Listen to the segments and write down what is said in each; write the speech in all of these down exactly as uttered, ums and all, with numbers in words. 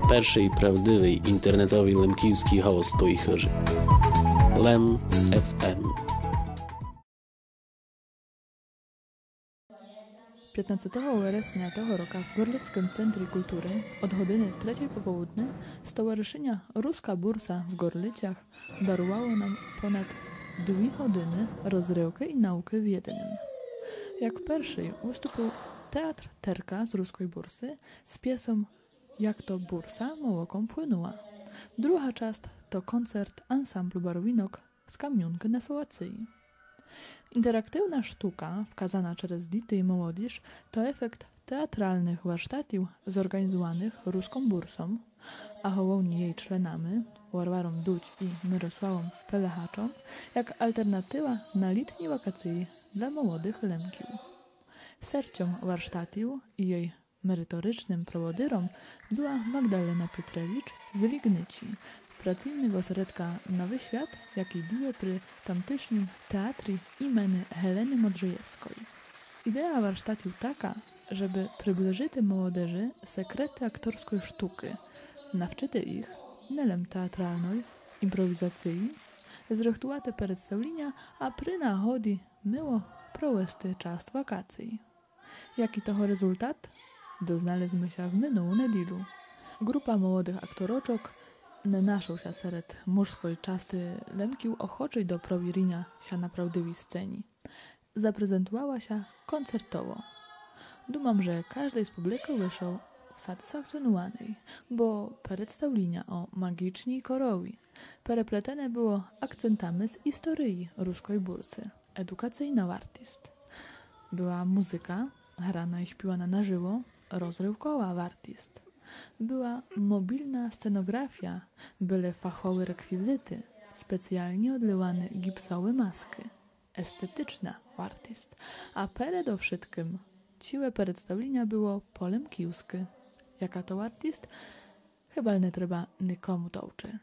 Першый правдивый інтернетовый лемківскый голос твоїх хыжі. Лем ФМ. Пятнадцятого вересня того рока в Горлицкым центрі културы од годины третьой по поłudне Стоваришыня Руска Бурса в Горлицях дарувало нам понад дві годины розривкы і наукы в єдиным. Як першый выступив театр Терка з Руской Бурсы з пєсом «Як то бурса молоком пłyнула». Друга част то концерт ансамблю Барвінок з Камнюнкы на Словациі. Інтерактивна штука, вказана через діти і молодіж, то ефект театральных варштатів, зорґанізуваных Руском Бурсом, а головні єй членами Варваром Дудь і Мирославом Пелегачом, як алтернатива на літні вакациі для молодых Лемків. Серцьом варштатів і єй мериторичным проводиром была Магдалена Петревіч з Ріґниці, працівник осередка «Новый свят», якый діє при тамтешнім театрі імени Гелены Модржеєвской. Ідея варштатів така, жебы приближыти молодежи секреты акторской штукы, навчыти їх не лем театральной імпровізациі, зрыхтувати представліня, а при нагоді мило провести част вакациі. Якій того резултат? Дознали сме ся в минулу неділю. Ґрупа молодых акторочок не нашов ся серед мужской части Лемків охочый до провіріня ся на правдивій сцені. Запрезентувала ся концертово. Думам, же каждый з публикы вышов сатисфакціонуваный, бо представліня о маґічній корові переплетене было акцентами з істориі Руской Бурсы. Едукацийна вартіст. Была музыка, грана і шпівана нажыво, розривкова вартіст. Была мобілна сценоґрафія, были фаховы реквізиты, спеціалні одливаны ґіпсовы маскы. Естетична вартіст. А передовшыткым ціле представліня было по лемківскы. Яка то вартіст? Хыба не треба никому товчы.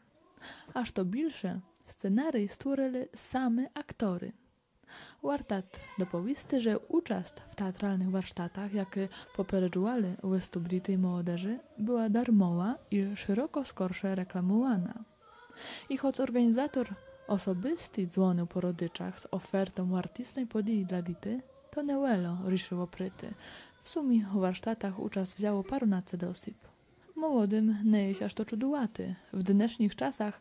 А што більше, сценарий створили самы акторы. Варта доповісти, же участ в театральных варштатах, якы попереджували выступ дітей і молодежи, была дармова і шыроко скорше рекламувана. І хоц орґанізатор особисто дзвонив по родичах з офертом вартісной подіі для діти, то не вело рішыло прити. В сумі в варштатах участ взяло парунадцет осіб. Молодым не є ся што чудувати. В днешніх часах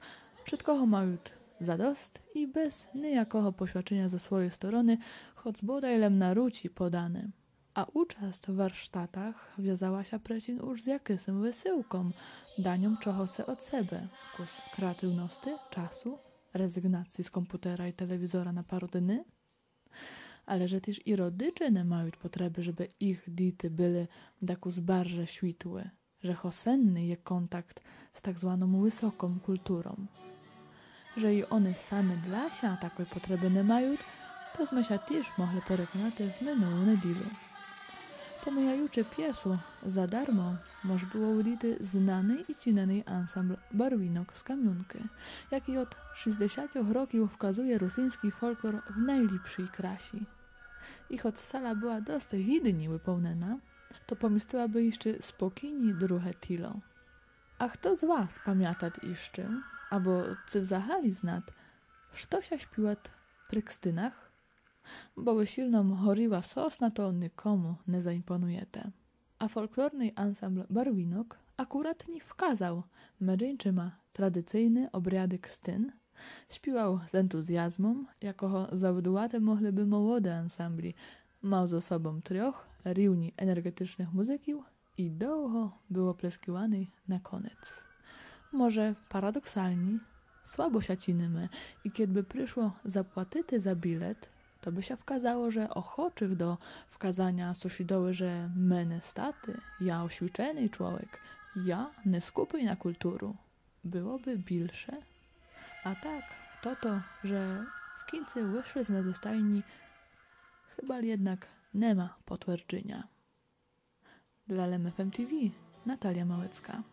вшыткого мають задост і без ниякого посвідчыня зо своєй стороны, хоц бодай лем на руці подане. А участ в варштатах вязала ся прецін уж з якысым высылком, даньом чогоси од себе, кус креативности, часу, резыґнациі з компютера і телевізора на пару дни. Але же тіж і родичы не мають потребы, жебы їх діти были дакус барже світлы, же хосенный є контакт з так званом высоком културом. Же і они самы для ся такой потребы не мають, то сме ся тіж могли переконати в минулу неділю. Поминаючы пєсу, за дармо мож было увидіти знаный і ціненый ансамбл Барвінок з Камюнкы, якый од шістдесятьох років вказує русиньскій фолклор в найліпшій красі. І хоц сала была дост гідні выповнена, то помістила бы іщы спокійні друге тіло. А хто з вас памятат іщы, або ци взагалі знат, што ся шпіват при кстинах? Бо весілном горіла сосна, то никому не заімпонуєте. А фолклорный ансамбл Барвінок акуратні вказав, меджі іншыма, традицийны обряды кстин, шпівав з ентузіазмом, якого завидувати могли бы молоды ансамблі, мав зо собом трьох рівні енерґетичных музыків і довго был оплескуваный на конець. Може, парадоксалні, слабо ся ціниме, і кед бы пришло заплатити за білет, то бы ся вказало, же охочых до вказаня сусідови, же ме не стати, я освіченый чловек, я не скупый на културу, было бы більше. А так, тото, же в кінци вышли сме зо стайні, хыба єднак не ма потверджыня. Для Лем ФМ ТВ Наталія Малецка.